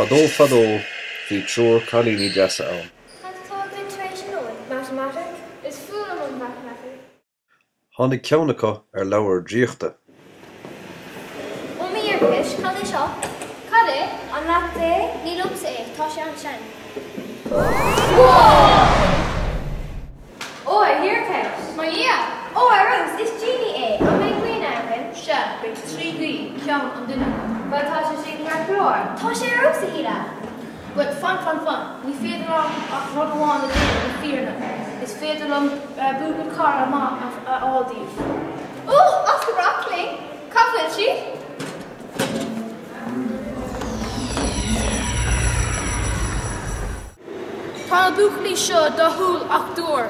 Fadó fadó bhí triúr cailíní deasa ann. Cad atá againn tar éis an lóin? Matamaitic? Is fuath liom an mhatamaitic. Tháinig ceann acu ar leabhar draíochta. Ó mo thiarcais, cad é seo? Cad é? An leat é? Ní liomsa é, tá sé an-sean. Ó a thiarcais! Mo Dhia! Ó ar fheabhas, is genie é! An mbeidh guíonna againn? Sea, beidh 3 ghuí, ceann an duine. Bhuel tá sé sin ceart go leor. Tá sé ar fheabhas, a Shíle! Bhuel, fan, fan, fan. Ní féidir liom ach rud amháin a dhéanamh le fírinne. Is féidir liom buachaill cara maith a fháil daoibh. Ó, as go brách linn! Cá bhfuil siad? Tá na buachaillí seo dathúil ach dúr.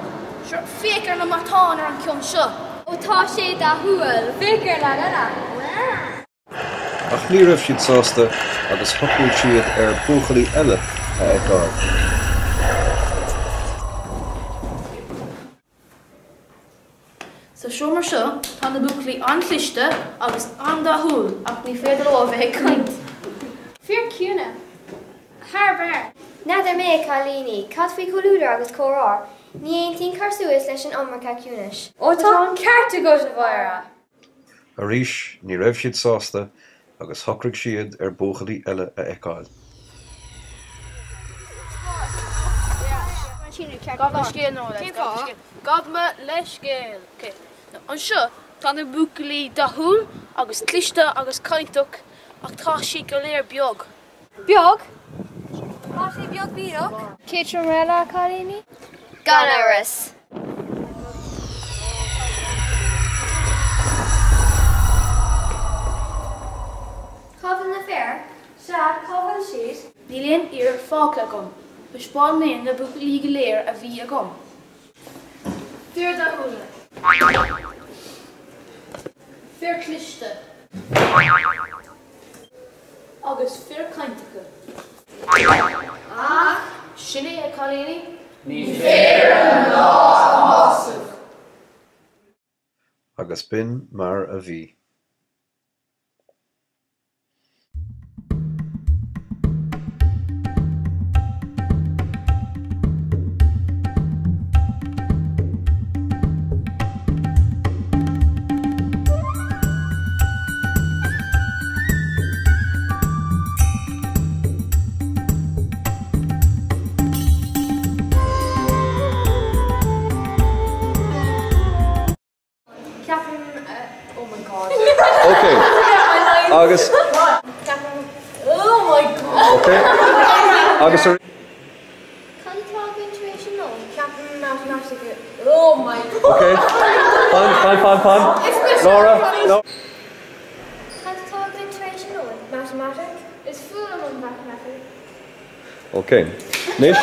Sure, féach ar na matáin ar an ceann seo. Ó tá sé dathúil. Féach ar leaid eile. Ach ní raibh siad sásta agus shocraigh siad ar buachaillí eile a fheiceáil. Sa seomra seo tá na buachaillí an-chliste agus an-dathúil ach ní féidir leo a bheith ag caint. Fir ciúine. Thar barr. N'fheadar mé, a chailíní, cad faoi chomhluadar agus comhrá? Ní aontaím cur suas leis an iomarca ciúnais. Ó tá an ceart agat, a Mháire! Arís ní raibh siad sásta agus shocraigh siad ar buachaillí eile a fheiceáil. Gabh mo leithscéal. Anseo tá na buachaillí dathúil agus cliste agus cainteach ach tá siad go léir beag. Beag? Tá sé beag bídeach. Chéad seomra eile, a chailíní? Gan amhras. Cá bhfuil na fir? Sea, cá bhfuil siad? Níl aon fhear fágtha agam. Thaispeáin mé na buachaillí go léir a bhí agam. Fir dathúla. Fir cliste. Agus fir cainteacha. Ach sin é, a chailíní. Ní féidir na mná a shásamh. Agus b'in mar a bhí. Ceapaim oh my god. Ok. Agus. Ceapaim oh my god. Ok. Agus ar. Cad atá againn tar éis an lóin? Ceapaim matamaitic oh my god. Ok. Fan, fan, fan, fan. Laura, Laura. Cad atá againn tar éis an lóin? Matamaitic? Is fuath liom an mhatamaitic. Ok. Anois.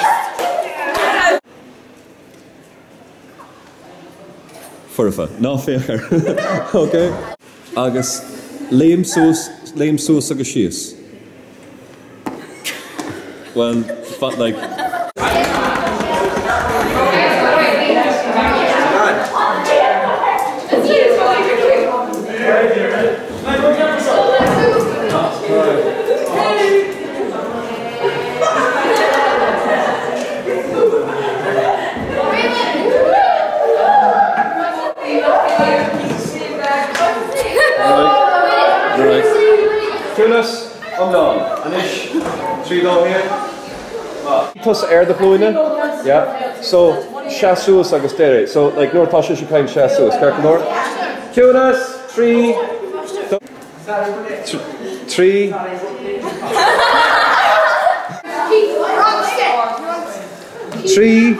Foirfe. Ná féach air. Ok. Agus léim suas, léim suas agus síos. Bhuel, like. Ciúnas iomlán. Anois, 3, 2, 1. Tusa ar do ghlúine. Yeah. So, seas suas agus deir é. So, like, nuair atá sise ag caint, seas suas. Ceart go leor? Ciúnas! 3, 2. 3. 3,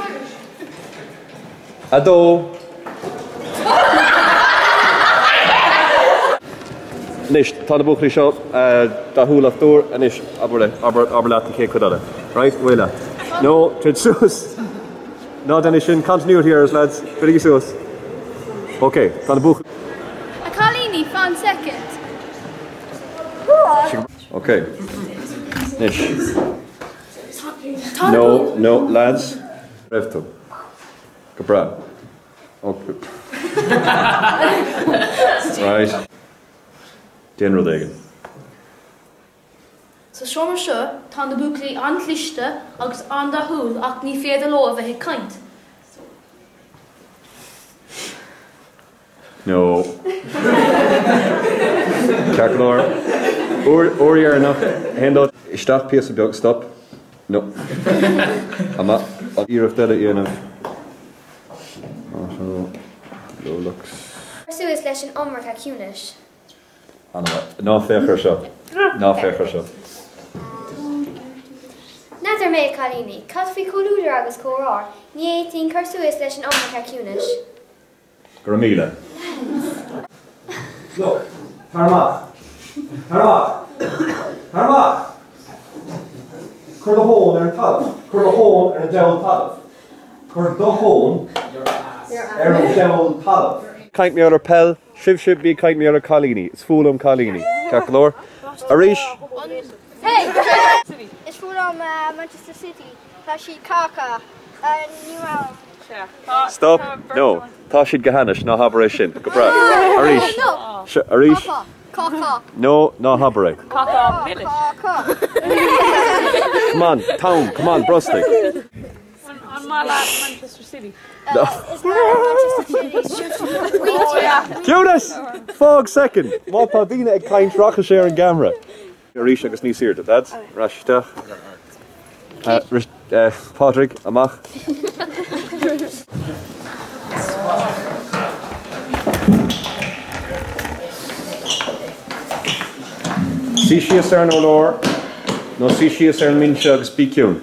2. Anois, tá na buachaillí seo dathúil ach dúr. Anois, abair, abair, abair leat an chéad chuid eile. Right? Away leat. No, troid suas. Ná déan é sin, continuity errors, lads. Troidigí suas. Ok, tá na buachaillí. A chailíní, fan soicind. Ok. Anois. No, no, lads. Raibh tú. Go breá. Ok. Right. Déan rud éigin. Sa seomra seo tá na buachaillí an-chliste agus an-dathúil ach ní féidir leo a bheith ag caint. No. Ceart go leor. Uair dheireanach. Haon, dó. Isteach píosa beag. Stop. No. Amach. Iarracht eile a dhéanamh. Cur suas leis an iomarca ciúnais. An-mhaith. Ná féach ar seo. Ná féach ar seo. N'fheadar mé, a chailíní. Cad faoi chomhluadar agus comhrá? Ní fhéadfainn cur suas leis an iomarca ciúnais. Go raibh míle. Look, tar amach. Tar amach. Tar amach! Cuir do thóin ar an talamh. Cuir do thóin ar an diabhal talamh. Cuir do thóin ar an diabhal talamh. Caint mar gheall ar peil, sibhse bí ag caint mar gheall ar cailíní. Is fuath liom cailíní. Ceart go leor. Arís. Is fuath liom Manchester City. Tá siad caca. Ní raibh. Stop! No. Tá siad go hainnis. Ná habair é sin. Go breá. Arís. Arís. No, ná habair é. Come on, tongue, come on, brostaigh. An maith leat Manchester City? Ciúnas! Fág soicind! Má tá daoine ag caint rachaidh sé ar an gceamara. Arís agus níos airde. Lads, ar ais isteach. Pádraig, amach. Suigh síos ar an urlár nó suigh síos ar an mbinse agus bí ciúin.